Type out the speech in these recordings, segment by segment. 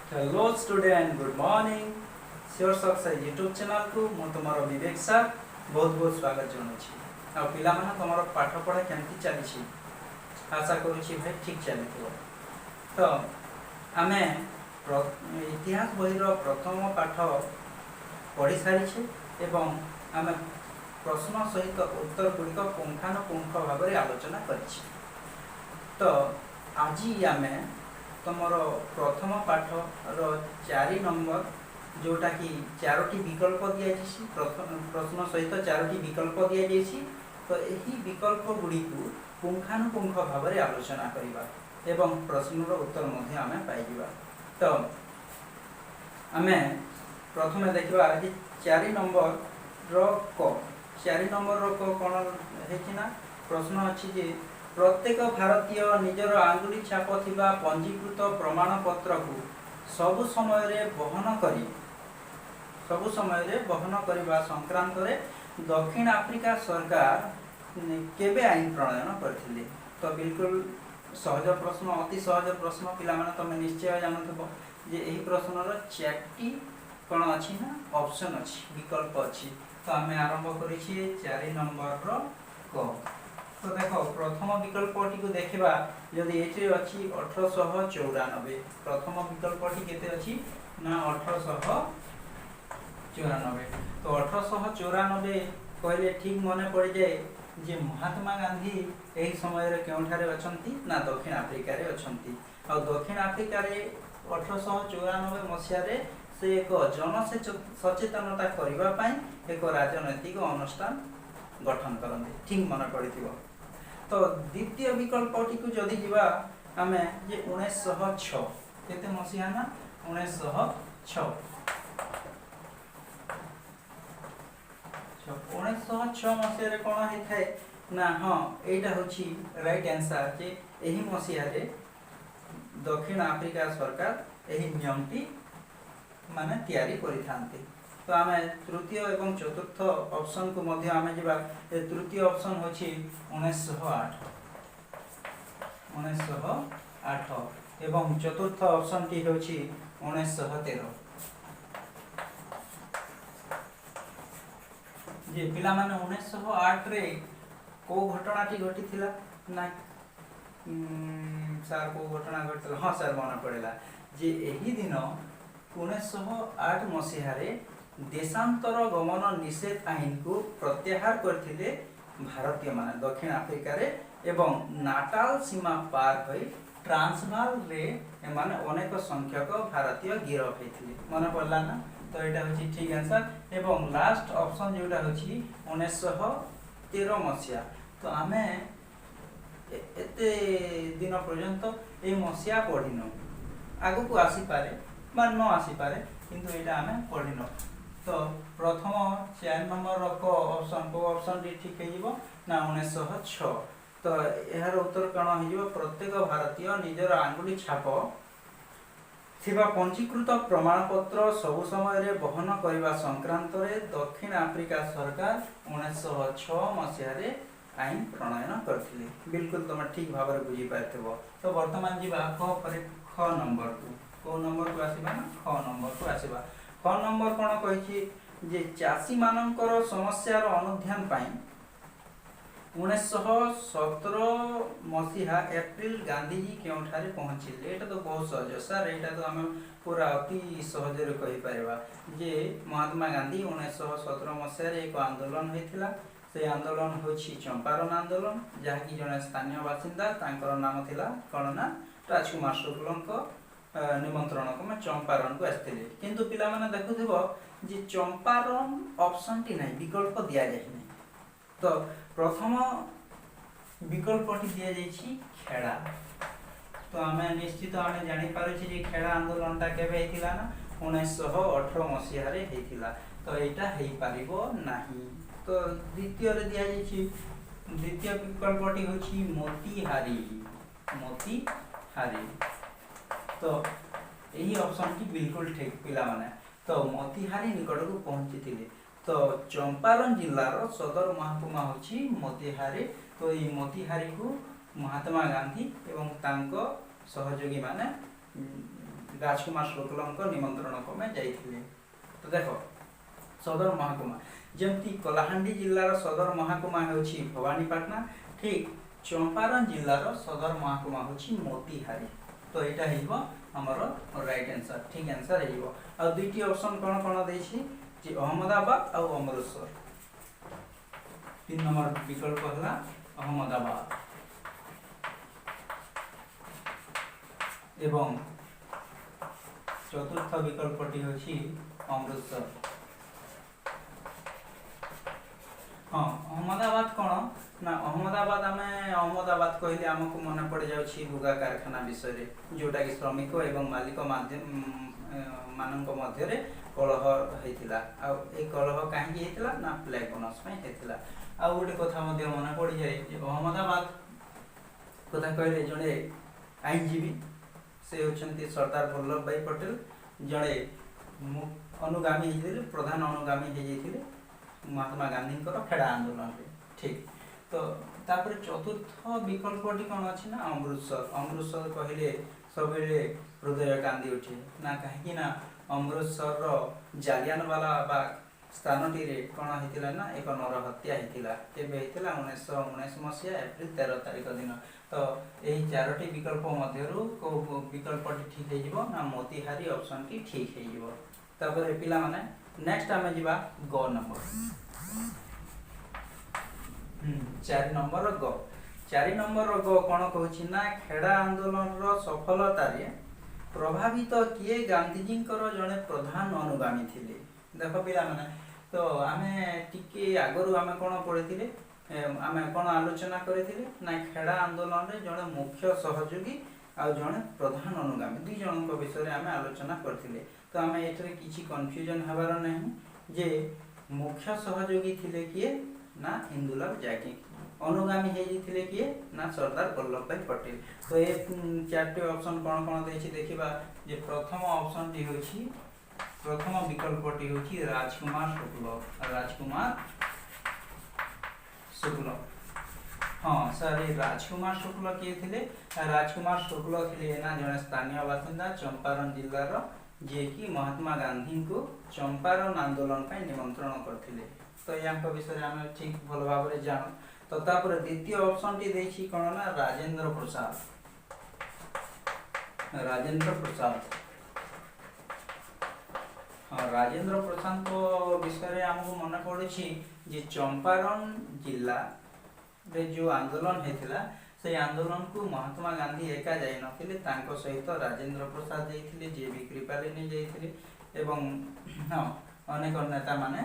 Hello student, good morning. Sure success YouTube ଚ୍ୟାନେଲକୁ ମୁଁ ତୁମର ବିବେକ ସାର୍ ବହୁତ ବହୁତ ସ୍ୱାଗତ ଜଣାଉଛି। ଆଉ ପିଲାମାନେ, ତୁମର ପାଠପଢ଼ା କେମିତି ଚାଲିଛି? ଆଶା କରୁଛି ଭାଇ, ଠିକ୍ ଚାଲିଥିବ। ତ ଆମେ ଇତିହାସ ବହିର ପ୍ରଥମ ପାଠ ପଢ଼ି ସାରିଛେ ଏବଂ ଆମେ ପ୍ରଶ୍ନ ସହିତ ଉତ୍ତର ଗୁଡ଼ିକ ପୁଙ୍ଖାନୁପୁଙ୍ଖ ଭାବରେ ଆଲୋଚନା କରିଛେ। ତ ଆଜି ଆମେ ତୁମର ପ୍ରଥମ ପାଠର 4 ନମ୍ବର, ଯେଉଁଟାକି ଚାରୋଟି ବିକଳ୍ପ ଦିଆଯାଇଛି, ପ୍ରଥମ ପ୍ରଶ୍ନ ସହିତ ଚାରୋଟି ବିକଳ୍ପ ଦିଆଯାଇଛି, ତ ଏହି ବିକଳ୍ପ ଗୁଡ଼ିକୁ ପୁଙ୍ଖାନୁପୁଙ୍ଖ ଭାବରେ ଆଲୋଚନା କରିବା ଏବଂ ପ୍ରଶ୍ନର ଉତ୍ତର ମଧ୍ୟ ଆମେ ପାଇଯିବା। ତ ଆମେ ପ୍ରଥମେ ଦେଖିବା ଯେ 4 ନମ୍ବରର କ। 4 ନମ୍ବରର କ କ'ଣ ହେଇଛି ନା, ପ୍ରଶ୍ନ ଅଛି ଯେ ପ୍ରତ୍ୟେକ ଭାରତୀୟ ନିଜର ଆଙ୍ଗୁଳି ଛାପ ଥିବା ପଞ୍ଜୀକୃତ ପ୍ରମାଣପତ୍ରକୁ ସବୁ ସମୟରେ ବହନ କରିବା ସଂକ୍ରାନ୍ତରେ ଦକ୍ଷିଣ ଆଫ୍ରିକା ସରକାର କେବେ ଆଇନ ପ୍ରଣୟନ କରିଥିଲେ? ତ ବିଲକୁଲ ସହଜ ପ୍ରଶ୍ନ, ଅତି ସହଜ ପ୍ରଶ୍ନ। ପିଲାମାନେ, ତମେ ନିଶ୍ଚୟ ଜାଣୁଥିବ ଯେ ଏହି ପ୍ରଶ୍ନର ଚାରିଟି କ'ଣ ଅଛି ନା ଅପସନ୍ ଅଛି, ବିକଳ୍ପ ଅଛି। ତ ଆମେ ଆରମ୍ଭ କରିଛେ 4 ନମ୍ବରର କ। ତ ଦେଖ, ପ୍ରଥମ ବିକଳ୍ପଟିକୁ ଦେଖିବା ଯଦି, ଏଠି ଅଛି 1894। ପ୍ରଥମ ବିକଳ୍ପଟି କେତେ ଅଛି ନା 1894। ତ 1894 କହିଲେ ଠିକ୍ ମନେ ପଡ଼ିଯାଏ ଯେ ମହାତ୍ମା ଗାନ୍ଧୀ ଏହି ସମୟରେ କେଉଁଠାରେ ଅଛନ୍ତି ନା ଦକ୍ଷିଣ ଆଫ୍ରିକାରେ ଅଛନ୍ତି। ଆଉ ଦକ୍ଷିଣ ଆଫ୍ରିକାରେ 1894 ମସିହାରେ ସେ ଏକ ଜନ ସଚେତନତା କରିବା ପାଇଁ ଏକ ରାଜନୈତିକ ଅନୁଷ୍ଠାନ ଗଠନ କରନ୍ତି। ଠିକ୍ ମନେ ପଡ଼ିଥିବ। ତ ଦ୍ୱିତୀୟ ବିକଳ୍ପଟିକୁ ଯଦି ଯିବା ଆମେ ଯେ 1906। କେତେ ମସିହା ନା 1906। 1906 ମସିହାରେ କ'ଣ ହେଇଥାଏ ନା, ହଁ, ଏଇଟା ହେଉଛି ରାଇଟ୍ ଆନ୍ସର୍ ଯେ ଏହି ମସିହାରେ ଦକ୍ଷିଣ ଆଫ୍ରିକା ସରକାର ଏହି ନିୟମଟି ମାନେ ତିଆରି କରିଥାନ୍ତି। ତ ଆମେ ତୃତୀୟ ଏବଂ ଚତୁର୍ଥ ଅପସନ୍କୁ ମଧ୍ୟ ଆମେ ଯିବା। ଏ ତୃତୀୟ ଅପସନ୍ ହେଉଛି 1908, 1908 ଏବଂ ଚତୁର୍ଥ ଅପସନ୍ଟି ହେଉଛି 1913। ଯେ ପିଲାମାନେ, 1908ରେ କେଉଁ ଘଟଣାଟି ଘଟିଥିଲା ନା, ସାର୍, କେଉଁ ଘଟଣା ଘଟିଥିଲା? ହଁ ସାର୍, ମନେ ପଡ଼ିଲା ଯେ ଏହି ଦିନ 1908 ମସିହାରେ ଦେଶାନ୍ତର ଗମନ ନିଷେଧ ଆଇନକୁ ପ୍ରତ୍ୟାହାର କରିଥିଲେ ଭାରତୀୟମାନେ ଦକ୍ଷିଣ ଆଫ୍ରିକାରେ ଏବଂ ନାଟାଲ ସୀମା ପାର ହୋଇ ଟ୍ରାନ୍ସଭାଲରେ ଏମାନେ ଅନେକ ସଂଖ୍ୟକ ଭାରତୀୟ ଗିରଫ ହେଇଥିଲେ। ମନେ ପଡ଼ିଲା ନା? ତ ଏଇଟା ହେଉଛି ଠିକ୍ ଆନ୍ସର୍। ଏବଂ ଲାଷ୍ଟ ଅପସନ୍ ଯେଉଁଟା ହେଉଛି 1913 ମସିହା। ତ ଆମେ ଏତେ ଦିନ ପର୍ଯ୍ୟନ୍ତ ଏଇ ମସିହା ପଢ଼ିନୁ। ଆଗକୁ ଆସିପାରେ ବା ନ ଆସିପାରେ, କିନ୍ତୁ ଏଇଟା ଆମେ ପଢ଼ିନୁ। ତ ପ୍ରଥମ 4 ନମ୍ବରର କ ଅପସନ୍, କେଉଁ ଅପସନ୍ଟି ଠିକ୍ ହେଇଯିବ ନା 1906। ତ ଏହାର ଉତ୍ତର କ'ଣ ହେଇଯିବ? ପ୍ରତ୍ୟେକ ଭାରତୀୟ ନିଜର ଆଙ୍ଗୁଳି ଛାପ ଥିବା ପଞ୍ଜୀକୃତ ପ୍ରମାଣପତ୍ର ସବୁ ସମୟରେ ବହନ କରିବା ସଂକ୍ରାନ୍ତରେ ଦକ୍ଷିଣ ଆଫ୍ରିକା ସରକାର 1906 ମସିହାରେ ଆଇନ ପ୍ରଣୟନ କରିଥିଲେ। ବିଲକୁଲ ତମେ ଠିକ୍ ଭାବରେ ବୁଝିପାରିଥିବ। ତ ବର୍ତ୍ତମାନ ଯିବା କ ପରେ ଖ ନମ୍ବରକୁ। କେଉଁ ନମ୍ବରକୁ ଆସିବା ନା ଖ ନମ୍ବରକୁ ଆସିବା। ଖ ନମ୍ବର କ'ଣ କହିଛି ଯେ ଚାଷୀମାନଙ୍କର ସମସ୍ୟାର ଅନୁଧ୍ୟାନ ପାଇଁ 1917 ମସିହା ଏପ୍ରିଲ ଗାନ୍ଧିଜୀ କେଉଁଠାରେ ପହଞ୍ଚିଲେ? ଏଇଟା ତ ବହୁତ ସହଜ ସାର୍, ଏଇଟା ତ ଆମେ ପୁରା ଅତି ସହଜରେ କହିପାରିବା ଯେ ମହାତ୍ମା ଗାନ୍ଧୀ 1917 ମସିହାରେ ଏକ ଆନ୍ଦୋଳନ ହୋଇଥିଲା। ସେ ଆନ୍ଦୋଳନ ହେଉଛି ଚମ୍ପାରନ ଆନ୍ଦୋଳନ, ଯାହାକି ଜଣେ ସ୍ଥାନୀୟ ବାସିନ୍ଦା, ତାଙ୍କର ନାମ ଥିଲା କ'ଣ ନା ରାଜକୁମାର ଶୁକ୍ଲଙ୍କ ନିମନ୍ତ୍ରଣ କ୍ରମେ ଚମ୍ପାରନକୁ ଆସିଥିଲେ। କିନ୍ତୁ ପିଲାମାନେ, ଦେଖୁଥିବ ଯେ ଚମ୍ପାରନ ଅପସନଟି ନାହିଁ, ବିକଳ୍ପ ଦିଆଯାଇ ନାହିଁ। ତ ପ୍ରଥମ ବିକଳ୍ପଟି ଦିଆଯାଇଛି ଖେଡ଼ା। ତ ଆମେ ନିଶ୍ଚିତ ଆମେ ଜାଣିପାରୁଛେ ଯେ ଖେଡ଼ା ଆନ୍ଦୋଳନଟା କେବେ ହେଇଥିଲା ନା 1918 ମସିହାରେ ହେଇଥିଲା। ତ ଏଇଟା ହେଇପାରିବ ନାହିଁ। ତ ଦ୍ୱିତୀୟରେ ଦିଆଯାଇଛି, ଦ୍ୱିତୀୟ ବିକଳ୍ପଟି ହେଉଛି ମୋତିହାରି, ମୋତିହାରି। ତ ଏହି ଅପସନଟି ବିଲକୁଲ ଠିକ୍ ପିଲାମାନେ। ତ ମୋତିହାରି ନିକଟକୁ ପହଞ୍ଚିଥିଲେ। ତ ଚମ୍ପାରନ ଜିଲ୍ଲାର ସଦର ମହକୁମା ହେଉଛି ମୋତିହାରି। ତ ଏଇ ମୋତିହାରିକୁ ମହାତ୍ମା ଗାନ୍ଧୀ ଏବଂ ତାଙ୍କ ସହଯୋଗୀମାନେ ରାଜକୁମାର ଶୁକ୍ଲଙ୍କ ନିମନ୍ତ୍ରଣ କ୍ରମେ ଯାଇଥିଲେ। ତ ଦେଖ, ସଦର ମହକୁମା ଯେମିତି କଳାହାଣ୍ଡି ଜିଲ୍ଲାର ସଦର ମହକୁମା ହେଉଛି ଭବାନୀପାଟଣା, ଠିକ୍ ଚମ୍ପାରନ୍ ଜିଲ୍ଲାର ସଦର ମହକୁମା ହେଉଛି ମୋତିହାରୀ। ତ ଏଇଟା ହେଇଯିବ ଆମର ରାଇଟ୍ ଆନ୍ସର୍, ଠିକ୍ ଆନ୍ସର୍ ହେଇଯିବ। ଆଉ ଦୁଇଟି ଅପସନ୍ କ'ଣ କ'ଣ ଦେଇଛି ଯେ ଅହମ୍ମଦାବାଦ ଆଉ ଅମୃତସର। 3 ନମ୍ବର ବିକଳ୍ପ ହେଲା ଅହମ୍ମଦାବାଦ ଏବଂ ଚତୁର୍ଥ ବିକଳ୍ପଟି ହେଉଛି ଅମୃତସର। ହଁ, ଅହମ୍ମଦାବାଦ କ'ଣ ନା ଅହମ୍ମଦାବାଦ, ଆମେ ଅହମ୍ମଦାବାଦ କହିଲେ ଆମକୁ ମନେ ପଡ଼ିଯାଉଛି ଲୁଗା କାରଖାନା ବିଷୟରେ, ଯେଉଁଟାକି ଶ୍ରମିକ ଏବଂ ମାଲିକ ମାନଙ୍କ ମଧ୍ୟରେ କଳହ ହେଇଥିଲା। ଆଉ ଏଇ କଳହ କାହିଁକି ହେଇଥିଲା ନା ପ୍ଲେଗ ବୋନସ୍ ପାଇଁ ହେଇଥିଲା। ଆଉ ଗୋଟେ କଥା ମଧ୍ୟ ମନେ ପଡ଼ିଯାଏ ଯେ ଅହମ୍ମଦାବାଦ କଥା କହିଲେ ଜଣେ ଆଇନଜୀବୀ, ସେ ହେଉଛନ୍ତି ସର୍ଦ୍ଦାର ବଲ୍ଲଭ ଭାଇ ପଟେଲ, ଜଣେ ଅନୁଗାମୀ ହେଇଥିଲେ, ପ୍ରଧାନ ଅନୁଗାମୀ ହେଇଯାଇଥିଲେ ମହାତ୍ମା ଗାନ୍ଧୀଙ୍କର ଖେଡ଼ା ଆନ୍ଦୋଳନରେ। ଠିକ୍। ତ ତାପରେ ଚତୁର୍ଥ ବିକଳ୍ପଟି କ'ଣ ଅଛି ନା ଅମୃତସର। ଅମୃତସର କହିଲେ ସବୁବେଳେ ହୃଦୟ କାନ୍ଦି ଉଠେ ନା, କାହିଁକି ନା ଅମୃତସରର ଜାଲିଆନବାଲା ବାଗ ସ୍ଥାନଟିରେ କ'ଣ ହେଇଥିଲା ନା ଏକ ନରହତ୍ୟା ହେଇଥିଲା। କେବେ ହେଇଥିଲା? 1919 ମସିହା ଏପ୍ରିଲ 13 ତାରିଖ ଦିନ। ତ ଏହି ଚାରୋଟି ବିକଳ୍ପ ମଧ୍ୟରୁ କେଉଁ ବିକଳ୍ପଟି ଠିକ୍ ହେଇଯିବ ନା ମୋତିହାରୀ ଅପସନ୍ଟି ଠିକ୍ ହେଇଯିବ। ତାପରେ ପିଲାମାନେ ନେକ୍ସଟ ଆମେ ଯିବା ଗ ନମ୍ବର, 4 ନମ୍ବର ଗ। 4 ନମ୍ବର ଗ କ'ଣ କହୁଛି ନା ଖେଡ଼ା ଆନ୍ଦୋଳନର ସଫଳତାରେ ପ୍ରଭାବିତ କିଏ ଗାନ୍ଧିଜୀଙ୍କର ଜଣେ ପ୍ରଧାନ ଅନୁଗାମୀ ଥିଲେ। ଦେଖ ପିଲାମାନେ, ତ ଆମେ ଟିକେ ଆଗରୁ ଆମେ କ'ଣ ପଢ଼ିଥିଲେ, ଆମେ କ'ଣ ଆଲୋଚନା କରିଥିଲେ ନା ଖେଡ଼ା ଆନ୍ଦୋଳନରେ ଜଣେ ମୁଖ୍ୟ ସହଯୋଗୀ ଆଉ ଜଣେ ପ୍ରଧାନ ଅନୁଗାମୀ, ଦୁଇ ଜଣଙ୍କ ବିଷୟରେ ଆମେ ଆଲୋଚନା କରିଥିଲେ। ତ ଆମେ ଏଥିରେ କିଛି କନଫ୍ୟୁଜନ୍ ହେବାର ନାହିଁ ଯେ ମୁଖ୍ୟ ସହଯୋଗୀ ଥିଲେ କିଏ ନା ଇନ୍ଦୁଲାଲ ଯାଜ୍ଞିକ, ଅନୁଗାମୀ ହେଇଯାଇଥିଲେ କିଏ ନା ସର୍ଦ୍ଦାର ବଲ୍ଲଭ ଭାଇ ପଟେଲ। ତ ଏ ଚାରୋଟି ଅପସନ୍ କ'ଣ କ'ଣ ଦେଇଛି ଦେଖିବା ଯେ ପ୍ରଥମ ଅପସନ୍ଟି ହେଉଛି, ପ୍ରଥମ ବିକଳ୍ପଟି ହେଉଛି ରାଜକୁମାର ଶୁକ୍ଲ। ରାଜକୁମାର ଶୁକ୍ଲ, ହଁ ସାର୍, ଏ ରାଜକୁମାର ଶୁକ୍ଲ କିଏ ଥିଲେ? ରାଜକୁମାର ଶୁକ୍ଲ ଥିଲେ ନା ଜଣେ ସ୍ଥାନୀୟ ବାସିନ୍ଦା ଚମ୍ପାରନ୍ ଜିଲ୍ଲାର, ଯିଏକି ମହାତ୍ମା ଗାନ୍ଧୀଙ୍କୁ ଚମ୍ପାରନ୍ ଆନ୍ଦୋଳନ ପାଇଁ ନିମନ୍ତ୍ରଣ କରିଥିଲେ। ତ ୟାଙ୍କ ବିଷୟରେ ଆମେ ଠିକ୍ ଭଲ ଭାବରେ ଜାଣୁ। ତ ତାପରେ ଦ୍ୱିତୀୟ ଅପସନ୍ଟି ଦେଇଛି କ'ଣ ନା ରାଜେନ୍ଦ୍ର ପ୍ରସାଦ। ରାଜେନ୍ଦ୍ର ପ୍ରସାଦ, ହଁ, ରାଜେନ୍ଦ୍ର ପ୍ରସାଦଙ୍କ ବିଷୟରେ ଆମକୁ ମନେ ପଡ଼ୁଛି ଯେ ଚମ୍ପାରନ୍ ଜିଲ୍ଲାରେ ଯେଉଁ ଆନ୍ଦୋଳନ ହେଇଥିଲା ସେଇ ଆନ୍ଦୋଳନକୁ ମହାତ୍ମା ଗାନ୍ଧୀ ଏକା ଯାଇନଥିଲେ, ତାଙ୍କ ସହିତ ରାଜେନ୍ଦ୍ର ପ୍ରସାଦ ଯାଇଥିଲେ, ଜେ ବି କୃପାଲିନୀ ଯାଇଥିଲେ ଏବଂ ହଁ ଅନେକ ନେତାମାନେ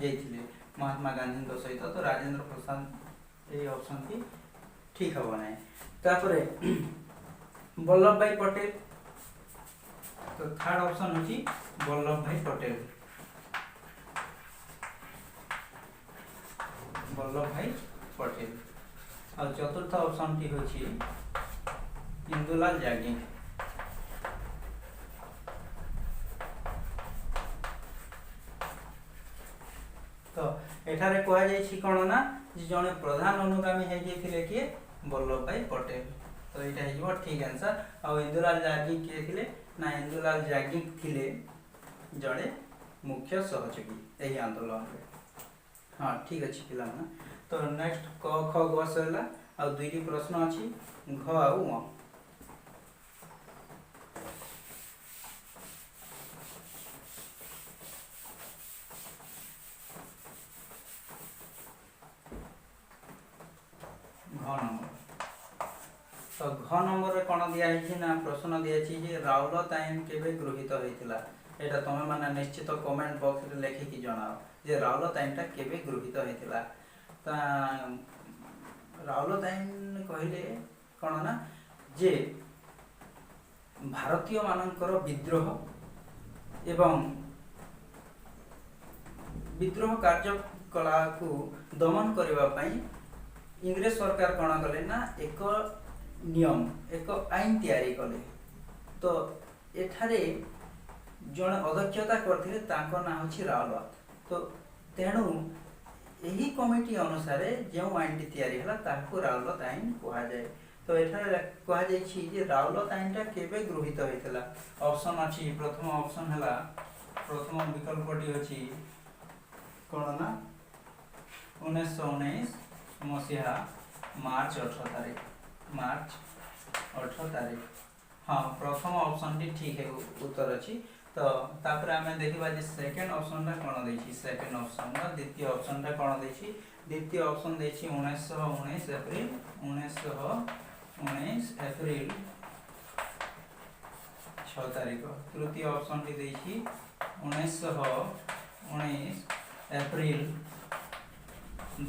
ଯାଇଥିଲେ ମହାତ୍ମା ଗାନ୍ଧୀଙ୍କ ସହିତ। ତ ରାଜେନ୍ଦ୍ର ପ୍ରସାଦ ଏଇ ଅପସନ୍ଟି ଠିକ୍ ହେବ ନାହିଁ। ତାପରେ ବଲ୍ଲଭ ଭାଇ ପଟେଲ, ତ ଥାର୍ଡ ଅପସନ୍ ହେଉଛି ବଲ୍ଲଭ ଭାଇ ପଟେଲ। ବଲ୍ଲଭ ଭାଇ ପଟେଲ। ଆଉ ଚତୁର୍ଥ ଅପସନ୍ଟି ହେଉଛି ଇନ୍ଦୁଲାଲ ଯାଜ୍ଞିକ। ତ ଏଠାରେ କୁହାଯାଇଛି କ'ଣ ନା ଯେ ଜଣେ ପ୍ରଧାନ ଅନୁଗାମୀ ହେଇଯାଇଥିଲେ କିଏ? ବଲ୍ଲଭ ଭାଇ ପଟେଲ। ତ ଏଇଟା ହେଇଯିବ ଠିକ୍ ଆନ୍ସର୍। ଆଉ ଇନ୍ଦୁଲାଲ ଯାଜ୍ଞିକ କିଏ ଥିଲେ ନା ଇନ୍ଦୁଲାଲ ଯାଜ୍ଞିକ ଥିଲେ ଜଣେ ମୁଖ୍ୟ ସହଯୋଗୀ ଏହି ଆନ୍ଦୋଳନରେ। ହଁ, ଠିକ୍ ଅଛି ପିଲାମାନେ। ତ ନେକ୍ସଟ କ ଖ ଗ ସରିଲା, ଆଉ ଦୁଇଟି ପ୍ରଶ୍ନ ଅଛି ଘ ଆଉ ଅ। ଘ ନମ୍ବର, ତ ଘ ନମ୍ବରରେ କ'ଣ ଦିଆହେଇଛି ନା ପ୍ରଶ୍ନ ଦିଆଯାଇଛି ଯେ ରାଉଲତ ଆଇନ କେବେ ଗୃହୀତ ହେଇଥିଲା। ଏଇଟା ତମେ ମାନେ ନିଶ୍ଚିତ କମେଣ୍ଟ ବକ୍ସରେ ଲେଖିକି ଜଣାଅ ଯେ ରାଉଲତ ଆଇନଟା କେବେ ଗୃହୀତ ହେଇଥିଲା। ତା ରାଉଲତ ଆଇନ କହିଲେ କ'ଣ ନା ଯେ ଭାରତୀୟମାନଙ୍କର ବିଦ୍ରୋହ ଏବଂ ବିଦ୍ରୋହ କାର୍ଯ୍ୟକଳାପକୁ ଦମନ କରିବା ପାଇଁ ଇଂରେଜ ସରକାର କ'ଣ କଲେ ନା ଏକ ନିୟମ, ଏକ ଆଇନ ତିଆରି କଲେ। ତ ଏଠାରେ ଜଣେ ଅଧ୍ୟକ୍ଷତା କରିଥିଲେ, ତାଙ୍କ ନାଁ ହେଉଛି ରାଉଲତ। ତ ତେଣୁ ଏହି କମିଟି ଅନୁସାରେ ଯେଉଁ ଆଇନଟି ତିଆରି ହେଲା ତାହାକୁ ରାଉଲତ ଆଇନ କୁହାଯାଏ। ତ ଏଠାରେ କୁହାଯାଇଛି ଯେ ରାଉଲତ ଆଇନଟା କେବେ ଗୃହୀତ ହୋଇଥିଲା। ଅପସନ୍ ଅଛି, ପ୍ରଥମ ଅପସନ୍ ହେଲା, ପ୍ରଥମ ବିକଳ୍ପଟି ଅଛି କ'ଣ ନା 1919 ମସିହା ମାର୍ଚ୍ଚ 18 ତାରିଖ, ମାର୍ଚ୍ଚ 18 ତାରିଖ। ହଁ, ପ୍ରଥମ ଅପସନ୍ଟି ଠିକ୍ ଉତ୍ତର ଅଛି। ତ ତାପରେ ଆମେ ଦେଖିବା ଯେ ସେକେଣ୍ଡ ଅପସନ୍ଟା କ'ଣ ଦେଇଛି। ସେକେଣ୍ଡ ଅପସନ୍ ବା ଦ୍ୱିତୀୟ ଅପସନ୍ଟା କ'ଣ ଦେଇଛି? ଦ୍ୱିତୀୟ ଅପସନ୍ ଦେଇଛି 1919 ଏପ୍ରିଲ, 1919 ଏପ୍ରିଲ 6 ତାରିଖ। ତୃତୀୟ ଅପସନ୍ଟି ଦେଇଛି 1919 ଏପ୍ରିଲ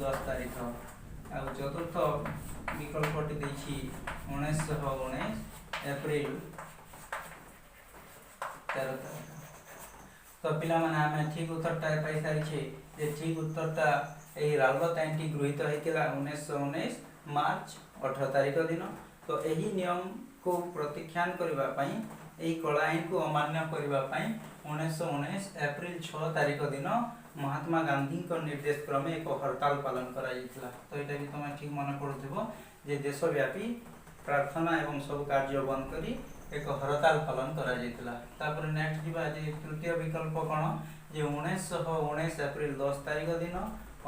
10 ତାରିଖ। ଆଉ ଚତୁର୍ଥ ବିକଳ୍ପଟି ଦେଇଛି 1919 ଏପ୍ରିଲ 13 ତାରିଖ। ତ ପିଲାମାନେ, ଆମେ ଠିକ୍ ଉତ୍ତରଟା ପାଇସାରିଛେ ଯେ ଠିକ୍ ଉତ୍ତରଟା ଏହି ରାଉଲତ ଆଇନଟି ଗୃହୀତ ହେଇଥିଲା 1919 ମାର୍ଚ୍ଚ 18 ତାରିଖ ଦିନ। ତ ଏହି ନିୟମକୁ ପ୍ରତ୍ୟାଖ୍ୟାନ କରିବା ପାଇଁ, ଏହି କଳା ଆଇନକୁ ଅମାନ୍ୟ କରିବା ପାଇଁ 1919 ଏପ୍ରିଲ 6 ତାରିଖ ଦିନ ମହାତ୍ମା ଗାନ୍ଧୀଙ୍କ ନିର୍ଦ୍ଦେଶ କ୍ରମେ ଏକ ହରତାଲ ପାଳନ କରାଯାଇଥିଲା। ତ ଏଇଟା ବି ତୁମେ ଠିକ୍ ମନେ ପଡ଼ୁଥିବ ଯେ ଦେଶବ୍ୟାପୀ ପ୍ରାର୍ଥନା ଏବଂ ସବୁ କାର୍ଯ୍ୟ ବନ୍ଦ କରି ଏକ ହରତାଲ ପାଳନ କରାଯାଇଥିଲା। ତାପରେ ନେକ୍ସଟ ଯିବା ଯେ ତୃତୀୟ ବିକଳ୍ପ କ'ଣ, ଯେ 1919 ଏପ୍ରିଲ 10 ତାରିଖ ଦିନ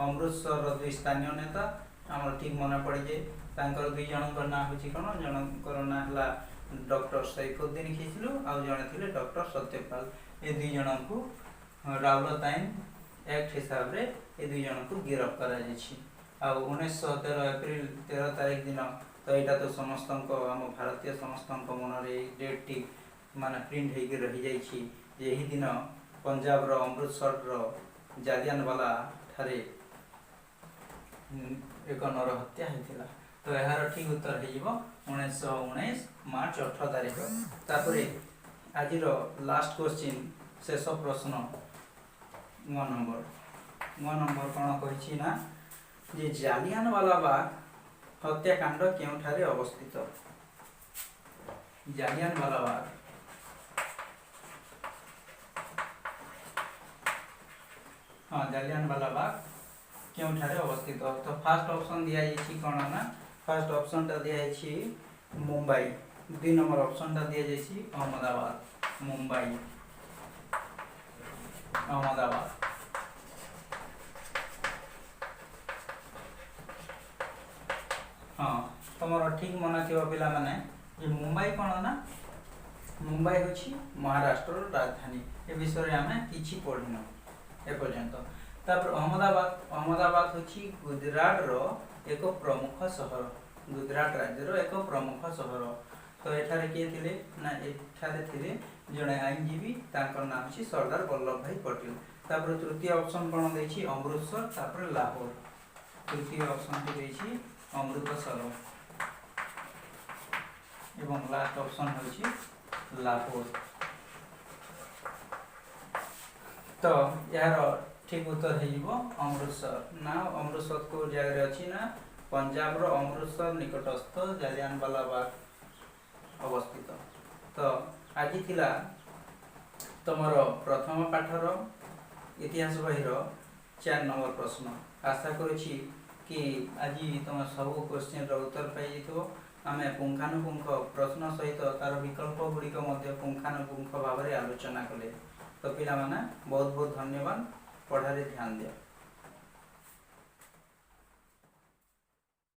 ଅମୃତସରର ଦୁଇ ସ୍ଥାନୀୟ ନେତା, ଆମର ଠିକ୍ ମନେ ପଡ଼ିଯାଏ ତାଙ୍କର ଦୁଇ ଜଣଙ୍କ ନାଁ ହେଉଛି କ'ଣ, ଜଣଙ୍କର ନାଁ ହେଲା ଡକ୍ଟର ସୈଫୁଦ୍ଦିନ ଖିଚଲୁ ଆଉ ଜଣେ ଥିଲେ ଡକ୍ଟର ସତ୍ୟପାଲ। ଏ ଦୁଇ ଜଣଙ୍କୁ ରାଉଲତ ଆଇନ ଆକ୍ଟ ହିସାବରେ ଏ ଦୁଇ ଜଣଙ୍କୁ ଗିରଫ କରାଯାଇଛି। ଆଉ 1913 ଏପ୍ରିଲ 13 ତାରିଖ ଦିନ, ତ ଏଇଟା ତ ସମସ୍ତଙ୍କ, ଆମ ଭାରତୀୟ ସମସ୍ତଙ୍କ ମନରେ ଏଇ ଡେଟ୍ଟି ମାନେ ପ୍ରିଣ୍ଟ ହେଇକି ରହିଯାଇଛି ଯେ ଏହି ଦିନ ପଞ୍ଜାବର ଅମୃତସରର ଜାଲିଆନବାଲା ଠାରେ ଏକ ନରହତ୍ୟା ହେଇଥିଲା। ତ ଏହାର ଠିକ୍ ଉତ୍ତର ହେଇଯିବ 1919 ମାର୍ଚ୍ଚ 18 ତାରିଖ। ତାପରେ ଆଜିର ଲାଷ୍ଟ କ୍ୱେଶ୍ଚିନ୍, ଶେଷ ପ୍ରଶ୍ନ ଙ୍ଗ ନମ୍ବର। ଙ୍ଗ ନମ୍ବର କ'ଣ କହିଛି ନା ଯେ ଜାଲିଆନବାଲା ବାଗ ହତ୍ୟାକାଣ୍ଡ କେଉଁଠାରେ ଅବସ୍ଥିତ? ଜାଲିଆନବାଲା ବାଗ, ହଁ, ଜାଲିଆନବାଲା ବାଗ କେଉଁଠାରେ ଅବସ୍ଥିତ? ତ ଫାର୍ଷ୍ଟ ଅପସନ୍ ଦିଆଯାଇଛି କ'ଣ ନା ଫାର୍ଷ୍ଟ ଅପସନ୍ଟା ଦିଆଯାଇଛି ମୁମ୍ବାଇ, ଦୁଇ ନମ୍ବର ଅପସନ୍ଟା ଦିଆଯାଇଛି ଅହମ୍ମଦାବାଦ। ମୁମ୍ବାଇ, ଅହମ୍ମଦାବାଦ। ହଁ, ତମର ଠିକ୍ ମନେ ଥିବ ପିଲାମାନେ ଯେ ମୁମ୍ବାଇ କ'ଣ ନା ମୁମ୍ବାଇ ହେଉଛି ମହାରାଷ୍ଟ୍ରର ରାଜଧାନୀ। ଏ ବିଷୟରେ ଆମେ କିଛି ପଢ଼ିନୁ ଏପର୍ଯ୍ୟନ୍ତ। ତାପରେ ଅହମ୍ମଦାବାଦ, ଅହମ୍ମଦାବାଦ ହେଉଛି ଗୁଜରାଟର ଏକ ପ୍ରମୁଖ ସହର, ଗୁଜରାଟ ରାଜ୍ୟର ଏକ ପ୍ରମୁଖ ସହର। ତ ଏଠାରେ କିଏ ଥିଲେ ନା ଏଠାରେ ଥିଲେ ଜଣେ ଆଇନଜୀବୀ, ତାଙ୍କର ନାଁ ହେଉଛି ସର୍ଦ୍ଦାର ବଲ୍ଲଭ ଭାଇ ପଟେଲ। ତାପରେ ତୃତୀୟ ଅପସନ୍ କ'ଣ ଦେଇଛି? ଅମୃତସର, ତାପରେ ଲାହୋର। ତୃତୀୟ ଅପସନ୍ଟି ଦେଇଛି ଅମୃତସର ଏବଂ ଲାଷ୍ଟ ଅପସନ୍ ହେଉଛି ଲାହୋର। ତ ଏହାର ଠିକ୍ ଉତ୍ତର ହେଇଯିବ ଅମୃତସର। ନା ଅମୃତସର କେଉଁ ଜାଗାରେ ଅଛି ନା ପଞ୍ଜାବର ଅମୃତସର ନିକଟସ୍ଥ ଜାଲିଆନବାଲା ବାଗ ଅବସ୍ଥିତ। ତ ଆଜି ଥିଲା ତମର ପ୍ରଥମ ପାଠର ଇତିହାସ ବହିର 4 ନମ୍ବର ପ୍ରଶ୍ନ। ଆଶା କରୁଛି କି ଆଜି ତମେ ସବୁ କ୍ୱେଶ୍ଚିନ୍ର ଉତ୍ତର ପାଇଯାଇଥିବ। ଆମେ ପୁଙ୍ଖାନୁପୁଙ୍ଖ ପ୍ରଶ୍ନ ସହିତ ତାର ବିକଳ୍ପ ଗୁଡ଼ିକ ମଧ୍ୟ ପୁଙ୍ଖାନୁପୁଙ୍ଖ ଭାବରେ ଆଲୋଚନା କଲେ। ତ ପିଲାମାନେ, ବହୁତ ବହୁତ ଧନ୍ୟବାଦ। ପଢ଼ାରେ ଧ୍ୟାନ ଦିଅ।